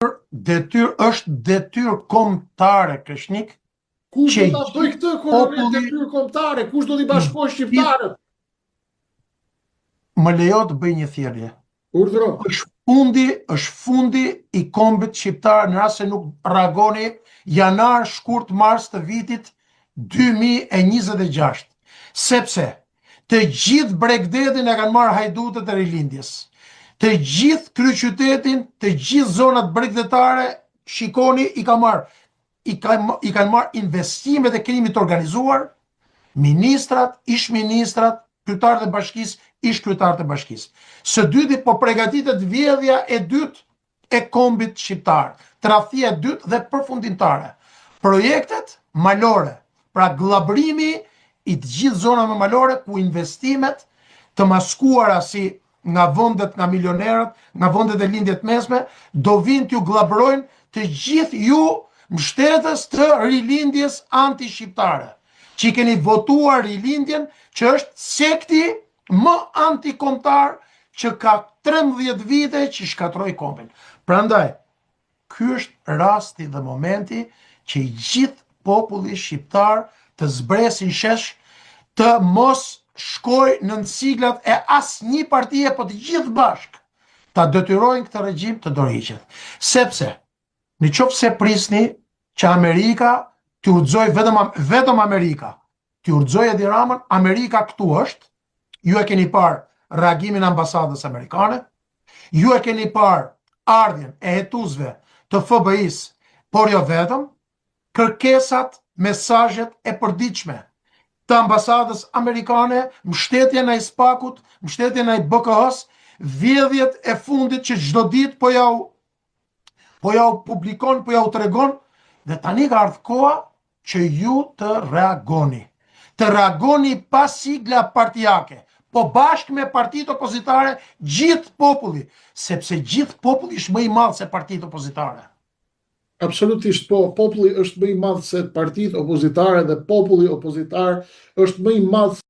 Detyrë është detyrë kombëtare Kreshnik. Kush do ta bëjë këtë kolonel detyrë kombëtare? Kush do t'i bashkojë shqiptarët? Më lejo të bëj një thirrje. Urdhëro. Është fundi, është fundi i kombit shqiptar në rast se nuk reagoni janar, shkurt, mars të vitit 2026. Sepse Të gjithë bregdetin e kanë marrë hajdutët e rilindjes. Të gjithë kryeqytetin, të gjithë zonat bregdetare, shikoni i ka marrë i ka i kanë marrë investimet e krimit të organizuar, ministrat, ish-ministrat, kryetarët e bashkisë, ish-kryetarët e bashkisë. Së dyti po pregatitet vjedhja e dytë e kombit shqiptar, tradhtia e dytë dhe përfundimtare. Projektet malore, pra gllabërimi i të gjithë zonave malore ku investimet të maskuara si nga vendet, nga milionerët, nga vendet e lindjes mesme, do vijnë t'ju gllabërojnë të gjithë ju mbështetës të rilindjes antishqiptare, që i keni votuar rilindjen që është sekti më antikombëtar që ka 13 vite që shkatërroi kombin. Prandaj, ky është rasti dhe momenti që i gjithë populli shqiptar të zbresë në shesh, të mos shkojë nën siglat e asnjë partie, po të gjithë bashkë ta detyrojnë këtë regjim të dorëhiqet. Sepse, në qoftë se prisni që Amerika të rrëzojë vetëm, vetëm Amerika, Të rrëzojë Edi Ramën, Amerika këtu është, ju e keni parë reagimin e ambasadës amerikane, ju e keni parë ardhjen e hetuesve të FBI-së, por jo vetëm, kërkesat, mesazhet e përditshme të ambasadës amerikane, mbështetjen ndaj SPAK-ut, mbështetjen ndaj BKH-së, vjedhjet e fundit që çdo ditë po jau po jau publikon, po jau tregon dhe tani ka ardhur koha që ju të reagoni. Të reagoni pa sigla partiake, po bashkë me partitë opozitare gjithë populli, sepse gjithë populli është më i madh se partitë opozitare. Absolutisht po, populli është më i madh se partitë opozitare dhe populli opozitar është më i madh.